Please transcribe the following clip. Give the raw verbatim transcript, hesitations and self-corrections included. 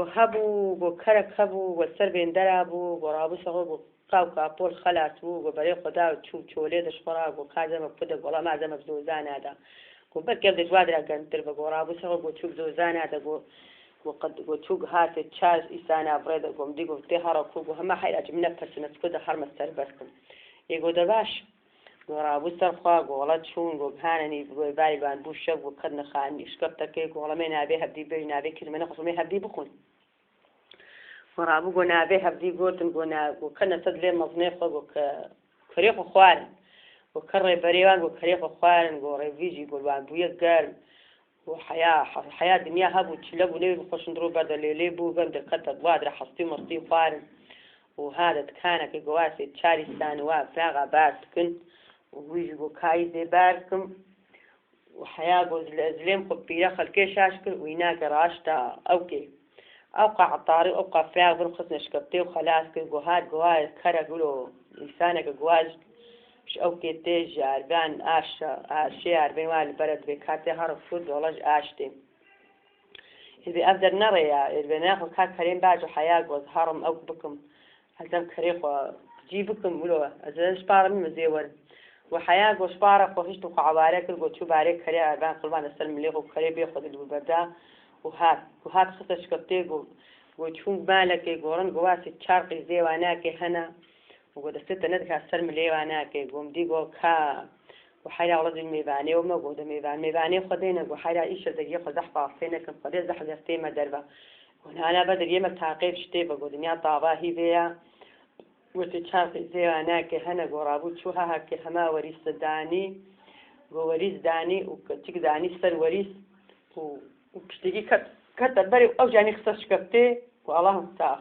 Go hebû, go kerek hebû, go ser bêndera bû, go rabû ser xwe, go qawka pol xelas bû, go berê xwe da çû çolê de ji xwe ra, go ka zeme ku de, go la ma zeme bi zozana de. Go belkî ev de ji wa dira germtir be, go rabû ser xwe, go çû bi zozana de, go, go qed, go çû hatê çar îsana bi rê de, go min dî, go tê here ku, go hema heyra ji min nepirsine, ez ku de herme serbest bim. Ê go de baş. Go rabû ser xwe, go wela çûn, go bihanenî, go barî li wan bû şev, go ketine xanî, şkeftekê, go wela me navê hevdî bêjin, navê kî ji me nexweş, me hevdî bixwin. Go rabû, go navê hevdî gotin, go na, go ketine ser dilê mezinê xwe, go ke, kerê xwe xwarin. Go ke rêberê wan, go kerê xwe xwarin, go rêvî jî, go li wan bûye germ. Û heya, heya dinya hebû, çile bû, newê bixweşin, dirû berde lêlê bû, vem de kete, bi wa dire hestî mestî xwarin. Û ha de tikanekê, go wasê çar îstan wa firaxa bar dikin. Û wî jî go kayî zê bar bikim. Û heya go zile-, zilêm xwe pîre xelkê şaş kir û înake raşta ewkê. Ewqa etarî, ewqa firax bin xistine şkeptê û xelas kir, go hat, go wa kerek wilo, însaneke go wa ji ewkê tê ji arvan aşa, aşê arbên wa li bere dibê ka tê herin fûr, dola ji aş tê. Ê dibê ev der nerê ya, ê dibê nexwe ka kerên bajo heya go ez herim ewk bikim. Ez em kerê xwe cî bikim wilo, ez ê ji para min zê werim. Go heya go ji para xwe hişt û xwe eware kir, go çû barê kerê arvan qurban de ser milê xwe, kerê bê xwe dil û berda û hat. Go hat xiste şkeptê, go, go çûn malekê, go rind, go wasê çar qîzê wanakê hene. Go destê te nedika ser milê wanakê, go min dî, go ka, go heyra wela dî mêvanê weme, go de mêvan, mêvanê xwe dêne, go heyra îşev deriyê xwe zehf asê nekin, xwedê zehf destê me derve. Go nana be deriyê me taqê tiştê be, go dinya tava hîvê ya. Go tê çar qîzê wanakê hene, go rabû çû ha hekê hema werîs de danî, go werîs danî û keçik danî ser werîs û, û piştekî ket, kete berê û ew canî xiste şkeptê, go Allahim sax.